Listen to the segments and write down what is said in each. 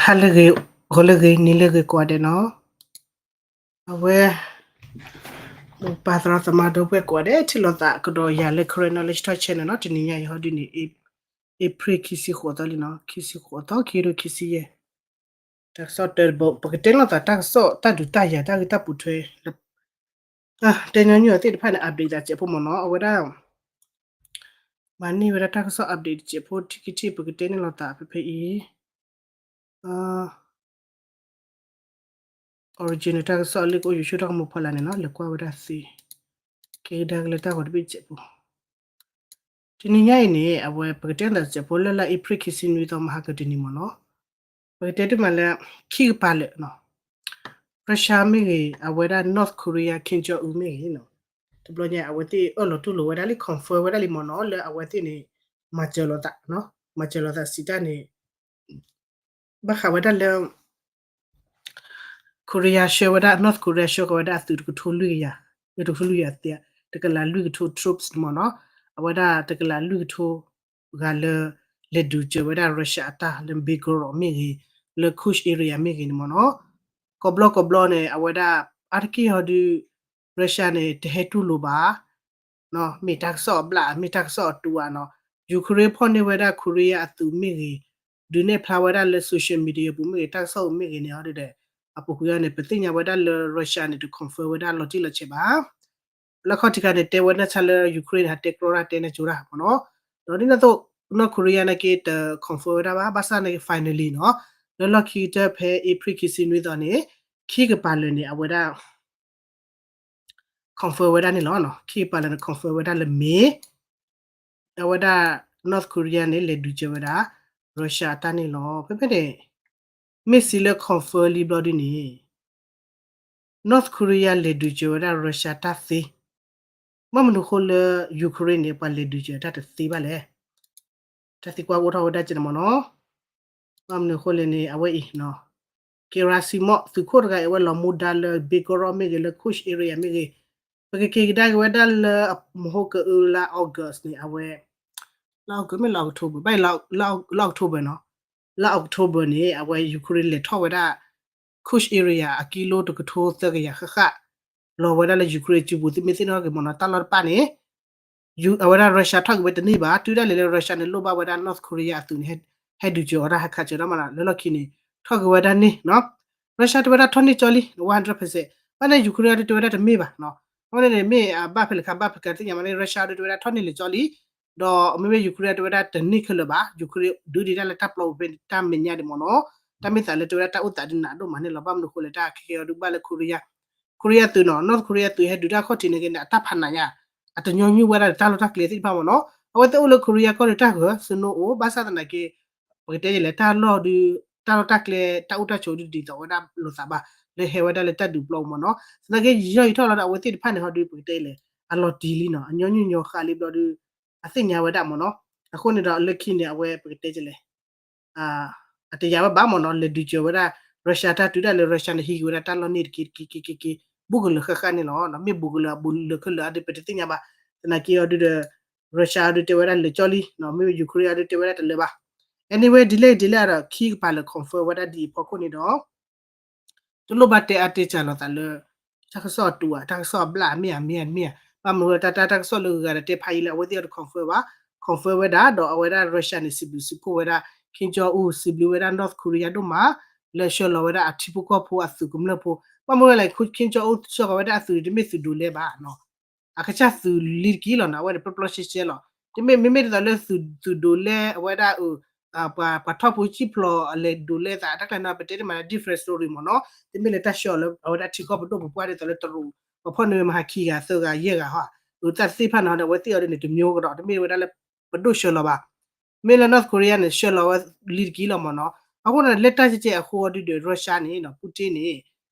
ဟါလၢဂ့ၤ, ဂီၤလၢဂ့ၤ, နံၤလၢဂ့ၤကိးဂၤဒဲးနီၤ. အဝဲ ပၢ်သရၣ်သမါဒီပုၢ်ဝဲၢ်ကိးဂၤဒဲး ထံၣ်လိာ်သးကဒီးယၤလၢ Karen Knowledge Talk Channel နီၤ. တနံၤညါအံၤဟီဒုန့ၣ် အ့ဖြ့ၣ်ခံဆံဃိးသီလံနီၤ, ခံဆံဃိးသီ ခံကထိခံဆံယဲၢ်. တၢ်ကစီၣ်တၢတဘီ ပကတဲလိာ်သးတၢ်ကစီၣ်တၢ်ဒုးတၢ်ယၤတၢ်ဂ့ၢ်တၢ်ပိာ်ထွဲ တဲညီနုၢ်အီၤသ့ၣ်တဖၣ်န့ၣ် update သးစဲးဖိမ့ၢ်နီၤ. အဝဲဒၣ် မၤန့ၢ်ဝဲဒၣ်တၢ်ကစီၣ် update တစဲးဖိ ထံၣ်ကထံၣ် ပကတဲန့ၢ်လိာ်သးဖဲဖဲအံၤ original တၢ်ကစီၣ်လၢကအိၣ် YouTube တၢ်ကမူဖီလာ်န့ၣ်နီၤ, လဲၤကွၢ်ဝဲဒၣ်သ့ ကဲကဒါက့ၤလၢတၢ်ဂီၤတဘ့ၣ်စဲးဖိ. တနံၤညါအံၤန့ၣ် အဝဲပကတဲလိာ်သးစဲးဖိ လၢလါအ့ဖြ့ၣ်ခံဆံနွံသီ မဟါကတနံၤမ့ၢ်နီၤ. ပကတဲတမံၤလၢ ခံကပၤလၢာ်နီၤ, Russia မ့ၢ်ဂ့ၤ, အဝဲဒၣ် North Korea Kim Jong Un မ့ၢ်ဂ့ၤနီၤ, တဘျီညါအဝဲသ့ၣ်အၢၣ်လီၤတူၢ်လိာ်ဝဲဒၣ်လံ confirm ဝဲဒၣ်လံမ့ၢ်နီၤ လၢအဝဲသ့ၣ်န့ၣ် မၤစၢၤလိာ်သး, မၤစၢၤလိာ်သးစံးတၢ်န့ၣ် ဘၣ်ဃးဝဲဒၣ်လၢ Korea ဆှၢဝဲဒၣ် North Korea ဆှၢဃီၤဝဲဒၣ်အသုးတကထိလွံၢ်ကယၤ, တကထိလွံၢ်ကယၤသ့, တကလးလွံၢ်ကထိ troops န့ၣ်မ့ၢ်နီၤ, အဝဲဒၣ်တကလးလွံၢ်ကထိ ဂၤလၢ လဲၤဒုးစၢၤဝဲဒၣ် Russia အတၢ်လၢ Belgorod မ့ၢ်ဂ့ၤ, လၢ Kursk area မ့ၢ်ဂ့ၤန့ၣ်မ့ၢ်နီၤ, ကိးဘျီကိးဘျီန့ၣ် အဝဲဒၣ် အါတက့ၢ်ဟီဒုး Russia န့ၣ် တဟဲတူၢ်လိာ်ဘၣ် မ့ၢ်တၢ်ကစီၣ်အဘျၣ် မ့ၢ်တၢ်ကစီၣ်အတူဧါနီၤ, Ukraine ဖီၣ်န့ၢ်ဝဲဒၣ် Korea အသုးမ့ၢ်ဂ့ၤ, ဒုးနဲၣ်ဖျါဝဲဒၣ်လၢ social media ပူၤမ့ၢ်ဂ့ၤ, တၢ်ကစီၣ်ပူၤမ့ၢ်ဂ့ၤန့ၣ် ဟီဒုးဒီး အပူၤကွံာ်အီၤန့ၣ် ပသ့ၣ်ညါဝဲဒၣ်လၢ Russia န့ၣ် တ confirm ဝဲဒၣ်လီၤတံၢ်လီၤဆဲးဘၣ်. လၢခီၣ်ထံးခါန့ၣ် တဲဝဲဒၣ်ဆၣ်လၢ Ukraine န့ၣ် ဟးတဲကြီတၢ်တဲန့ၣ်ကၠိတၢ်မ့ၢ်နီၤ, ဒီးဒ်န့ၣ်အသိး North Korea နာ်က့ တ confirm ဝဲဒၣ်ဘၣ်, ဘၣ်ဆၣ်နာ်က့ finally နီၤ, လၢလီၢ်ခံကတၢၢ်ဖဲ April ခံဆံနွံသီန့ၣ် ခံကပၤလၢာ်န့ၣ် အဝဲဒၣ် confirm ဝဲဒၣ်န့ၣ်လီၤ. ခံကပၤလၢာ်န့ၣ် confirm ဝဲဒၣ်လၢမ့ၢ် အဝဲဒၣ် North Korea န့ၣ် လဲၤဒုးစၢၤဝဲဒၣ် Russia အတၢ်န့ၣ်လီၤ. ဖဲဖဲန့ၣ် မ့ၢ်စံးလၢ confirm လံဘျီဒ်န့ၣ် North Korea လဲၤဒုးစၢၤဝဲဒၣ် Russia တၢ်သ့, ဘၣ်မနုၤဃိလၢ Ukraine န့ၣ် ပှၤလဲၤဒုးစၢၤတၢ်တသ့ဘၣ်လဲၣ်. တၢ်သံကွၢ်အိၣ်ထီၣ်ဝဲဒၣ်ကဲန့ၣ်မ့ၢ်နီၤ, ဘၣ်မနုၤဃိလဲၣ်န့ၣ် အဝဲအံၤ Gerasimov သုးခိၣ်တဂၤအံၤ အဝဲလီၤမူဒါလၢ Belgorod မ့ၢ်ဂ့ၤ လၢ Kursk area မ့ၢ်ဂ့ၤ, ပကက့ၤကဒါက့ၤဝဲဒၣ်လၢ မဟိကအုလါ August န့ၣ် အဝဲ လါ August မ့ၢ်လါ October ဘၣ်လါ October နီၤ, လါ October န့ၣ် အဝဲ Ukraine လဲၤထီၣ်ဝဲဒၣ် Kursk area အကံလိတကထိသၢကယၤဃၣ်ဃၣ် လီၤဝဲဒၣ်လၢ Ukraine စုပူၤ သုမ့ၢ်သ့ၣ်နီၣ်ထီၣ်က့ၤမ့ၢ်နီၤ, တၢ်လီၢ်တဖၣ်န့ၣ် အဝဲဒၣ် Russia ထီၣ်က့ၤဝဲတန့ၢ်ဘၣ်, တုၤဒၣ်လဲာ်လၢ Russia န့ၣ် လိၣ်ဘၣ်ဝဲဒၣ် North Korea အသုးန့ၣ် ဟဲဒုးစၢၤအီၤတၢ် ဟဲခးစၢၤတၢ်မ့ၢ်နီၤ, လၢလီၢ်ခံန့ၣ် ထီၣ်က့ၤဝဲဒၣ်န့ၢ်နီၤ, Russia တဲဝဲဒၣ်ထီၣ်န့ၢ်ကၠီလံ one hundred percent, ဘၣ်န့ၣ် Ukraine အဒုးတဲဝဲဒၣ်တမ့ၢ်ဘၣ်နီၤ, အဝဲန့ၣ်န့ၣ် မ့ၢ်အဘၣ်ဖဲလဲၣ်ခါဘၣ်ဖဲလဲၣ်ခါသ့ၣ်ညါမ့ၢ်န့ၣ် Russia ဒုးတဲဝဲဒၣ်ထီၣ်န့ၢ်လၢကၠီလံ, ဒီးမ့မ့ၢ် Ukraine တဲဝဲဒၣ်တန့ၢ်ခဲလၢာ်ဘၣ်, Ukraine ဒုးဒံးတၢ်လၢတၢ်ပျီပူၤဖဲန့ၣ် တၢ်မဲာ်ညါဒံးမ့ၢ်နီၤ, တၢ်မ့ၢ်သးလၢတဲဝဲဒၣ်တၢ်အိၣ်သးဒုးနးဒိၣ်မးန့ၣ်လီၤ, ဘၣ်မနုၤဃိလဲၣ် တၢ်ခဲကဲအီၤဒုးဘၣ်လၢ Korea Korea သုးနီၤ, North Korea သုးဟဲဒုးတၢ်ခီၣ်ထံးန့ၣ်က့န့ၣ် အတၢ်ဖးနးညါ, အတညီနုၢ်ဝဲဒၣ်ဒီးတၢ်လီၢ်တၢ်ကျဲသ့ၣ်တဖၣ်မ့ၢ်နီၤ, အဝဲသ့ၣ်အိၣ်လၢ Korea ကီၢ်န့ၣ် တၢ်ဂၢၢ် snow အိၣ်, ဘၣ်ဆၣ်သနာ်က့ ပကတဲလဲၣ် တၢ်လီၢ်ဒုး တၢ်လီၢ်တၢ်ကျဲ တၢ်အိၣ်တၢ်ဆိးဒုးဒ်သိးဝဲဒၣ်လိာ်သးဘၣ်, လၢဟဲဝဲဒၣ်လၢတၢ်ဒုးပျီပူၤမ့ၢ်နီၤ, သနာ်က့ ယံာ်ထီၣ်ယံာ်ထီၣ်လီၤဒီး အဝဲသ့ၣ်တဖၣ်န့ၣ် ဟီဒုး ပကတဲလဲၣ် အလီၤတံၢ်လံနီၤ, အညီနုၢ်ညီဃာ်လံဘျီဒုး အသ့ၣ်ညါဝဲဒၣ်မ့ၢ်နီၤ, အဃိန့ၣ်ဒီး လၢခံန့ၣ် အဝဲပကတဲလဲၣ် အတယာ်ဝဲဘၣ်မ့ၢ်နီၤ, လဲၤဒုးစၢၤဝဲဒၣ် Russia တၢ်တုၤဒၣ်လဲာ် Russia န့ၣ် ဟံးက့ၤဝဲဒၣ်တၢ်လီၢ်န့ၣ်တက့ၢ်တက့ၢ်တက့ၢ်တက့ၢ်, ဘူးကလၢာ်ဃၣ်ဃၣ်န့ၣ်လီၤ, မ့ၢ်ဘူးကလၢာ်အဘူးလၢာ်ခဲလၢာ်အါဒုး ပတသ့ၣ်ညါဘၣ်, သနာ်က့အီၤဒုးဒီး Russia အီၤဒုးတဲဝဲဒၣ်လၢာ်ကၠီလံ, မ့မ့ၢ် Ukraine အီၤဒုးတဲဝဲဒၣ်တလၢာ်ဘၣ်, anyway ဒ်လဲၣ်ဒ်လဲၣ်ဒီး ခံကပၤလၢာ် confirm ဝဲဒၣ်ဒ်အံၤအဖီခိၣ်န့ၣ်ဒီး တလိၣ်ဘၣ်တဲအါတဲစှၤလိာ်သးလၢ တၢ်ကစီၣ်အတူဧါ တၢ်ကစီၣ်အဘျၣ် မ့ၢ်ဧါ မ့ၢ်ဧါ မ့ၢ်ဧါ, ဘၣ်မနုၤဝဲတၢ် တၢ် တၢ်ကစီၣ်လၢဂၤဂၤဒီးတဲဖးယံာ်လၢ အဝဲသ့ၣ်အီၤတ confirm ဘၣ်, confirm ဝဲဒၣ်ဒီး အဝဲဒၣ် Russia န့ၣ် စံးဘျုးစံးဖှိၣ်ဝဲဒၣ် Kim Jong Un စံးဘျုးဝဲဒၣ် North Korea ဒိၣ်မး လၢဆှၢလီၤဝဲဒၣ်အထံဖိကီၢ်ဖိအသုးကမျၢၢ်ဖိ, ဘၣ်မနုၤလဲၣ် Kim Jong Un ဆှၢဃီၤဝဲဒၣ်အသုးန့ၣ် တမ့ၢ်သုးဒိးလဲဘၣ်နီၤ, အကစၢ်သုးလံတက့ၢ်လီၤနီၤ, အဝဲန့ၣ် ပျီပျီရှဲရှဲလီၤ, တမ့ၢ် မ့မ့ၢ်ဒ်သိးလၢသုး သုးဒိးလဲအဝဲဒၣ်အ ပှၤထီၣ်ဖိစံၣ်ဖျိးအလဲၤဒိးလဲသး တၢ်ကျါန့ၣ် ပတဲတ့ၢ်မးလၢ different story မ့ၢ်နီၤ. တမ့ၢ်လၢတၢ်ဆှၢအီၤလၢအဝဲဒၣ်ထံကီၢ်ပဒိၣ်ပပှၢ်ဒ်သိးလၢတရူး ပှၤဖီၣ်န့ၢ်ဝဲမဟါခံဂၤသၢဂၤယဲၢ်ဂၤဟီ အသးသ့ၣ်တဖၣ်န့ၣ်ဒီး အဝဲသ့ၣ်အီၤဒ်န့ၣ် တမျိုးကဒီး တမ့ၢ်ဝဲဒၣ်လၢ ပဒိၣ်ဆှၢလီၤဘၣ်. မ့ၢ်လၢ North Korea န့ၣ် ဆှၢလီၤဝဲလံတက့ၢ်လီၤမ့ၢ်နီၤ. အဃိန့ၣ် လၢတၢ်ကဲကဲအဃိဒ်ဒီး Russia န့ၣ် Putin န့ၣ်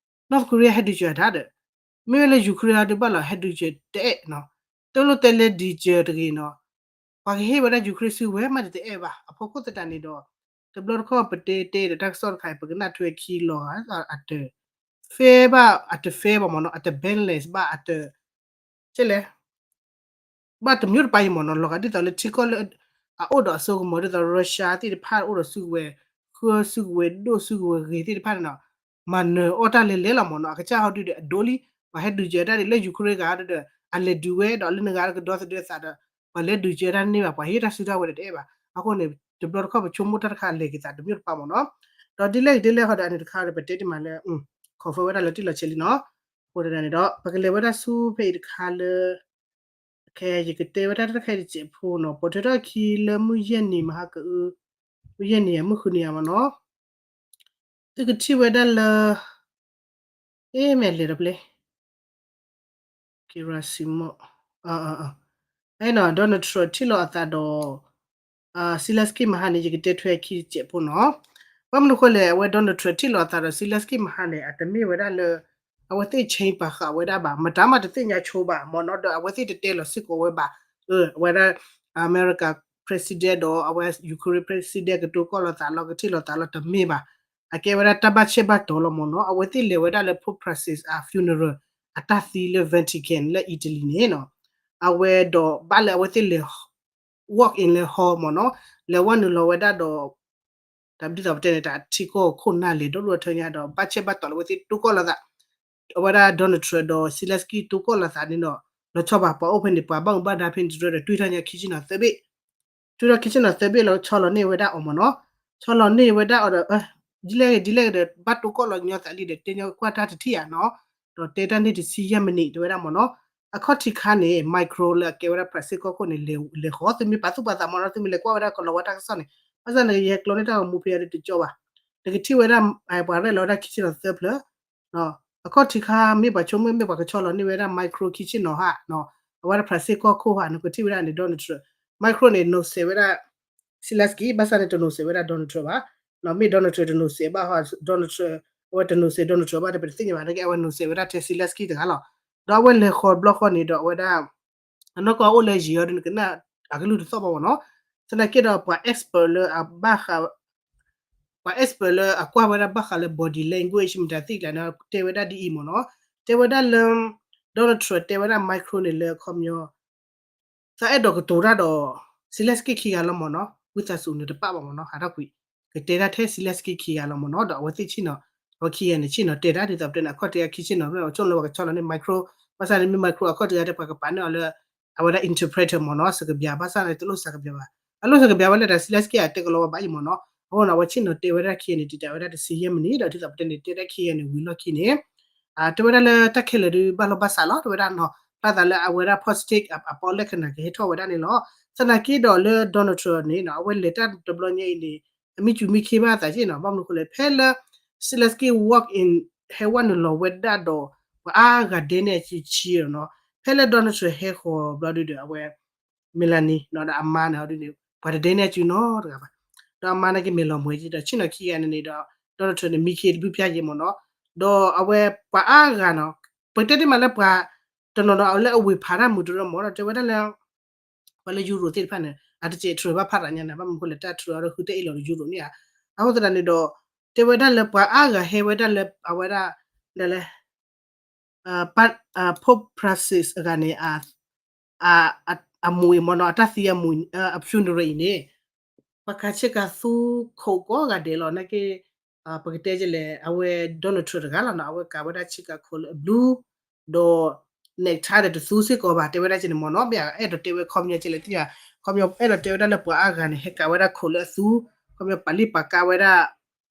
North Korea ဟဲဒုးစၢၤတၢ်ဒီး မ့ၢ်ဝဲလၢ Ukraine အဒုးဘၣ်လီၤ ဟဲဒုးစၢၤတအဲၣ်နီၤ. တလိၣ်တဲလၢဒုးစၢၤတဂ့ၤနီၤ. ပှၤကဟ့ၣ်ဝဲဒၣ် Ukraine စုကဝဲၤမးတအဲၣ်ဘၣ်. အဖီခိၣ်သတးန့ၣ်ဒီး တဘျီတခီၣ်ပတဲတဲဒီးတၢ်ကစီၣ်တခါအံၤ ပကနၣ်ထွဲခံလီၤဂာ်အတ fair ဘၣ် အတ fair ဘၣ်မ့ၢ်နီၤ အတ balance ဘၣ် အတ ကဲလဲၣ် ဘၣ်တမျိုးတပၤအံၤမ့ၢ်နီၤ လီၤဂာ်ဒ်သိးလၢထံကီၢ်လၢ အအိၣ်ဒီးအစိကမီၤဒ်သိး Russia သ့ၣ်တဖၣ်အိၣ်ဒီးစုကဝဲၤ ဃုစုကဝဲၤဒိၣ်စုကဝဲၤဂ့ၤသ့ၣ်တဖၣ်န့ၣ်နီၤ မၤနၢၤအီၣ်တၢ်လဲၤလဲၤလီၤမ့ၢ်နီၤ အကစၢ်ဟီဒုဒီးအဒိလံ ပှၤဟဲဒုးစၢၤတၢ်ဒ်လၢ Ukraine ဂၤဒီး အလဲၤဒုးဝဲဒီးလၢနဂၤကဒီသဒၢသးဒီး ပှၤလဲၤဒုးစၢၤတၢ်န့ၢ်ဘၣ် ပှၤဟ့ၣ်တၢ်စုတၢ်ဝဲၤဒီးတအဲၣ်ဘၣ် အဃိန့ၣ် တဘျီတခီၣ်ပဆိကမိၣ်တၢ်တခါလဲၤက့ၤသးတမျိုးတပၤမ့ၢ်နီၤ ဒီးဒ်လဲၣ်ဂ့ၤဒ်လဲၣ်ဟီဒီးအန့ၣ်တခါဒီး ပတဲတ့ၢ်မးလၢ confirm ဝဲဒၣ်လီၤတံၢ်လီၤဆဲးလံနီၤ အဃိန့ၣ်ဒီး ပကလဲၤဝဲဒၣ်ဆူဖဲအံၤတခါလၢ ခဲ ယကတဲဝဲဒၣ်တၢ်တခါအံၤတစဲးဖိနီၤ ပိာ်ထွဲထီၣ်အခံလၢမုၢ်ယဲၢ်နံၤမဟါကအု မုၢ်ယဲၢ်နံၤဧါ မုၢ်ဃုနံၤဧါမ့ၢ်နီၤ သုကထံၣ်ဝဲဒၣ်လၢ အ့ မ့ၢ်လဲၤဒီးပျဲ က့ၤရၤစံမိၣ် အဲၣ်နီၤ Donald Trump ထံၣ်လိာ်အသးဒီး Zelenskyy မဟါန့ၣ် ယကတဲထွဲခံတစဲးဖိနီၤ ဘၣ်မနုၤဃိလဲၣ် အဝဲ Donald Trump ထံၣ်လိာ်အသးဒီး Zelenskyy မဟါန့ၣ် အတမ့ၢ်ဝဲဒၣ်လၢ အဝဲသ့ၣ် change ပာ်ဃာ်ဝဲဒၣ်ဘၣ် မတၤမးတသ့ၣ်ညါဆိဘၣ်မ့ၢ်နီၤ ဒီးအဝဲသ့ၣ်တတဲလီၤစ့ၢ်ကီးဝဲဘၣ် အဝဲဒၣ် အမဲရကၤ president ဒီးအဝဲ Ukraine president ကတိၤကီၢ်လိာ်သးလီၤ ကထံၣ်လိာ်သးလီၤ တမ့ၢ်ဘၣ် အကဲဝဲဒၣ်တၢ်ဘၣ်ဆဲးဘၣ်တီၤလီၤမ့ၢ်နီၤ အဝဲသ့ၣ်လဲၤဝဲဒၣ်လၢ Pope Francis အ funeral အတၢ်သံလၢ Vatican လၢ Italy န့ၣ်နီၤ အဝဲဒီးဘၣ်လၢအဝဲသ့ၣ်လဲၤ walk in လၢ hall မ့ၢ်နီၤ လဲၤဝဲနုာ်လီၤဝဲဒၣ်ဒီး တၢ်ဒ်သိးပတဲန့ၣ် တၢ်ထံကီၢ်ခိၣ်နၢ်လဲၤဒိၣ်ဒိၣ်ထၢညါဒီး ဘၣ်ဆဲးဘၣ်တီၤလၢအဝဲသ့ၣ်တိၤကီၢ်လိာ်သး အဝဲဒၣ် Donald Trump ဒီး Zelenskyy တိၤကီၢ်လိာ်သးန့ၣ်ဒီး လီၤဆီဘၣ် ပှၤအိၣ်ဖဲန့ၣ် ပှၤဘၣ်မူဘၣ်ဒါဖဲန့ၣ်တရၢဒီး တွံၢ်ထီၣ်ညါခံဆ့ၣ်နီၤသၢဘ့ၣ် တွံၢ်ထီၣ်ခံဆ့ၣ်နီၤသၢဘ့ၣ်လီၤ ဆီလီၤန့ၢ်ဝဲဒၣ်အီၤမ့ၢ်နီၤ ဆီလီၤန့ၢ်ဝဲဒၣ်အီၤဒီး ဒ်လဲၣ်ဂ့ၤဒ်လဲၣ်ဂ့ၤဒီး ဘၣ်တိၤကီၢ်လီၤညီသးလံဒီး တဲညီကွၢ်တၢ်တထံၣ်ဧါနီၤ ဒီးတဲတၢ်န့ၣ်တဆံယဲၢ်မံးနံး တဲဝဲဒၣ်မ့ၢ်နီၤ အခီၣ်ထံးခါန့ၣ် Macron လၢအကဲဝဲဒၣ် France ကီၢ်ခိၣ်န့ၣ် လဲၤဃီၤ သုမ့ၢ်ပာ်သူၣ်ပာ်သးမ့ၢ်နီၤ သုမ့ၢ်လဲၤကွၢ်ဝဲဒၣ်ကလီၤဝါတၢ်ကစီၣ်န့ၣ် ဘၣ်ဆၣ်န့ၣ် ယဟဲကျီန့ၢ်တၢ်ဂီၤမူဖဲအံၤတကၠီဘၣ် နကထံၣ်ဝဲဒၣ် ပှၤရဲၣ်လီၤဝဲဒၣ်ခံဆ့ၣ်နီၤသၢဖျၢၣ် အခီၣ်ထံးခါ မ့ၢ်ပှၤဆိကမိၣ်မ့ၢ်ပှၤကဆီလီၤန့ၢ်ဝဲဒၣ် Macron ခံဆ့ၣ်နီၤဟါ အဝဲဒၣ် France ကီၢ်ခိၣ်ဟါ နကထံၣ်ဝဲဒၣ်န့ၣ် Donald Trump Macron န့ၣ် နိးစဲးဝဲဒၣ် Zelenskyy ဘၣ်ဆၣ်န့ၣ် တနိးစဲးဝဲဒၣ် Donald Trump ဘၣ် မ့ၢ် Donald Trump တနိးစဲးဘၣ်ဟီ Donald Trump အဝဲတနိးစဲး Donald Trump ဘၣ်ဒီး ပတသ့ၣ်ညါဘၣ် နကဲအဝဲနိးစဲးဝဲဒၣ်ထဲ Zelenskyy တဂၤလီၤ ဒီးအဝဲလဲၤဃီၤဘျီဃီန့ၣ်ဒီးအဝဲဒၣ် အနီၢ်ကီၢ်အိၣ်လၢယံၤအီၤဒ်နကနၣ် အကလုၢ်တသီၣ်ဘၣ်မ့ၢ်နီၤ သနာ်က့ဒီးပှၤ expert လၢအဘၣ်ဃး ပှၤ expert လၢအကွၢ်ဝဲဒၣ်ဘၣ်ဃးလၢ body language မတၤသ့ၣ်ကျါန့ၣ် တဲဝဲဒၣ်ဒ်အံၤမ့ၢ်နီၤ တဲဝဲဒၣ်လၢ Donald Trump တဲဝဲဒၣ် Macron န့ၣ်လၢ ခီပညီ သးအဲၣ်ဒိးကတိၤတၢ်ဒီး Zelenskyy ခံဂၤလီၤမ့ၢ်နီၤ ဝံသးစူၤန့ၣ်တပာ်ဘၣ်မ့ၢ်နီၤ ဟးထီၣ်ကွံာ် ကတဲတၢ်ထဲ Zelenskyy ခံဂၤလီၤမ့ၢ်နီၤ ဒီးအဝဲသ့ၣ်ဆ့ၣ်နီၤ အဝဲခံဂၤန့ၣ် ဆ့ၣ်နီၤတဲတၢ်ဒ်သိးပတဲန့ၣ် အခီၣ်ထံးဂၤခံဆ့ၣ်နီၤ မ့ၢ်အဆိကမိၣ်လၢပှၤကဆီလီၤန့ၢ် Macron ဘၣ်ဆၣ်န့ၣ်မ့ၢ် Macron အခီၣ်ထံးဂၤဒီးပှၤကပာ်န့ၢ်အီၤလၢ အဝဲဒၣ် interpreter မ့ၢ်နီၤ စကားပြန် ဘၣ်ဆၣ်န့ၣ် တလိၣ်စကားပြန်ဘၣ် အလိၣ်စကားပြန်ဝဲလၢတၢ် Zelenskyy အတဲကလီၤဝဲဘၣ်အံၤမ့ၢ်နီၤ အဃိန့ၣ် အဝဲဆ့ၣ်နီၤတဲဝဲဒၣ်ခံဂၤန့ၣ် တံာ်တာ်ဝဲဒၣ်တဆံယဲၢ်မံးနံး ဒီးဒ်သိးပတဲန့ၣ် တဲဒၣ်ခံဂၤန့ၣ် ဝံၤလီၢ်ခံန့ၣ် တဲဝဲဒၣ်လၢတၢ်ခဲလၢာ်ဒုးဘၣ်လီၢ်ဘၣ်စးလီၤ တဲဝဲဒၣ်နီၤ ဖျါသးလၢအဝဲဒၣ် positive အ အပီၣ်လဲၣ်ခနၣ်ကဟဲထီၣ်ဝဲဒၣ်န့ၣ်လီၤ သနာ်က့ဒီးလၢ Donald Trump န့ၣ်နီၤ အဝဲလဲၤတၢ်တဘျီညါအံၤန့ၣ် အမံစူၤမံခ့ဘၣ်အသးက့နီၤ ဘၣ်မနုၤအဃိလဲၣ် ဖဲလၢ Zelenskyy walk in ဟဲဝဲနုာ်လီၤဝဲဒၣ်ဒီး ပှၤအါဂၤဒဲန့ၢ်အစုဆံနီၤ ဖဲလၢ Donald Trump ဟဲဃီၤဘျီဒုးဒီး အဝဲ Melania နီၤဒီးအမါန့ၣ်ဒုးန့ၣ် ပှၤတဒဲန့ၢ်အစုနီတဂၤဘၣ် ဒီးအမါန့ၣ်က့ၤမဲာ်လီၤမှဲၤက့ၤဒီး ဆ့ၣ်နီၤခံဂၤန့ၣ်န့ၣ်ဒီး Donald Trump န့ၣ် မံခ့တဘုဖၠါယဲၢ်မ့ၢ်နီၤ ဒီးအဝဲပှၤအါဂၤနီၤ ပတဲတ့ၢ်မးလၢပှၤ တနီၤနီၤလၢအဝ့ၢ်ဖးတၢ်မုာ်တရၢမ့ၢ်ဒီး တဲဝဲဒၣ်လၢ ပှၤလၢယူရိးသ့ၣ်တဖၣ်န့ၣ် အတစဲး Trump ဘၣ်ဖးတၢ်ညါန့ၣ် ဘၣ်မနုၤအဃိလဲၣ် တၢ် Trump အီၤဒီးဃုတၢ်အ့ၣ်လိာ်ဒီးယူရိးန့ၣ်ဧါ အဃိသတးန့ၣ်ဒီး တဲဝဲဒၣ်လၢပှၤအါဂၤဟဲဝဲဒၣ်လၢအဝဲဒၣ် ဒ်လဲၣ် Pope Francis အဂၤန့ၣ် အမူးအံၤမ့ၢ်နီၤ အတၢ်သံအမူး အ funeral အံၤန့ၣ် ပှၤကၤဆ့ကၤသူခိးကိးဂၤဒဲးလီၤ နာ်က့ ပကတဲကလဲၣ် အဝဲ Donald Trump တဂၤလီၤနီၤ အဝဲကၤဝဲဒၣ်ဆ့ကၤခိးလၢအ blue ဒီး necktie ဒီးတသူစ့ၢ်ကီးဘၣ် တဲဝဲဒၣ်ကန့ၣ်မ့ၢ်နီၤ မ့ၢ်အဲၣ်ဒိးတဲဝဲခီပညီကလဲၣ်သ့ၣ်ညါ ခီပညီအဲၣ်ဒိးတဲဝဲဒၣ်လၢပှၤအါဂၤန့ၣ် ဟဲကၤဝဲဒၣ်ခိးလၢအသူ ခီပညီပာ်လံပာ်ကါဝဲဒၣ်